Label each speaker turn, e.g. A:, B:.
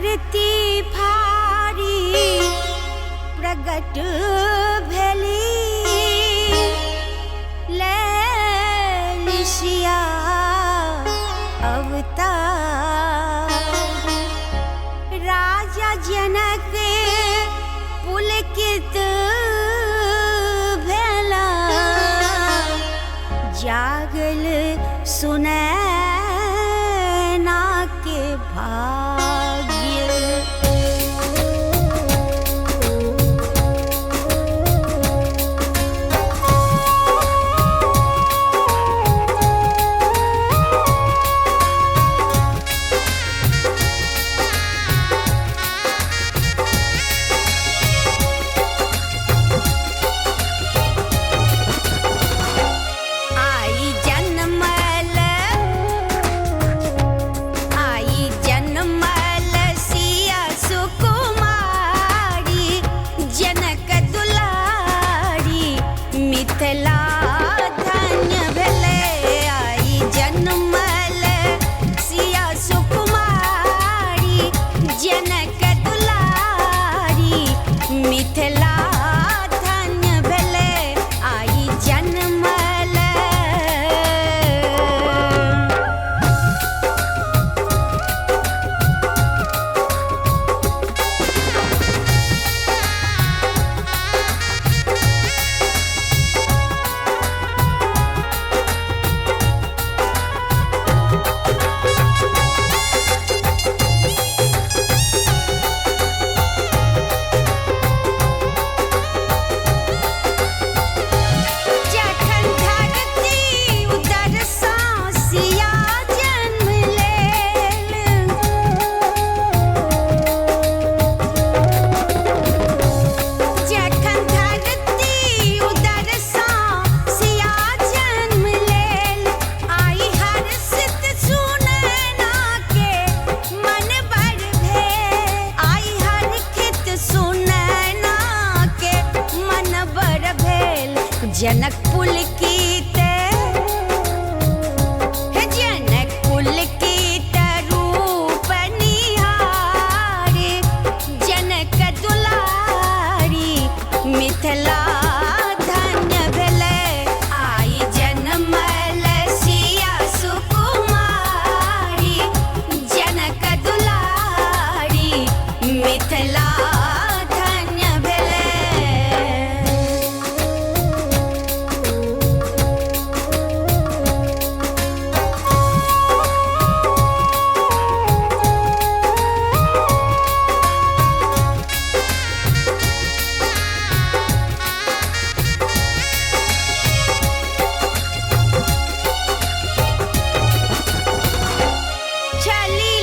A: धरती फारी प्रगट भेली लैलिसिया अवतार। राजा जनक पुलकित भेला जागल सुनैना के भाग्य। मिथिला धन्य भेलै आई जन्मल सिया सुकुमारी जनक दुलारी। मिथिला धन्य भेलै आई जन्मल। जखन धरती उदर सँ सिया जन्म लेल, जखन धरती उदर सँ सिया जन्म लेल, आई हर्षित सुनैना के मन बड़ भेल, आई हर्षित सुनैना के मन बड़ भेल। जनक पुलकित हे जनक पुलकित रूप निहारी जनक दुलारी। मिथिला धन्य भेलै आई जन्मल सिया सुकुमारी जनक दुलारी। मिथिला धन्य भेलै। छली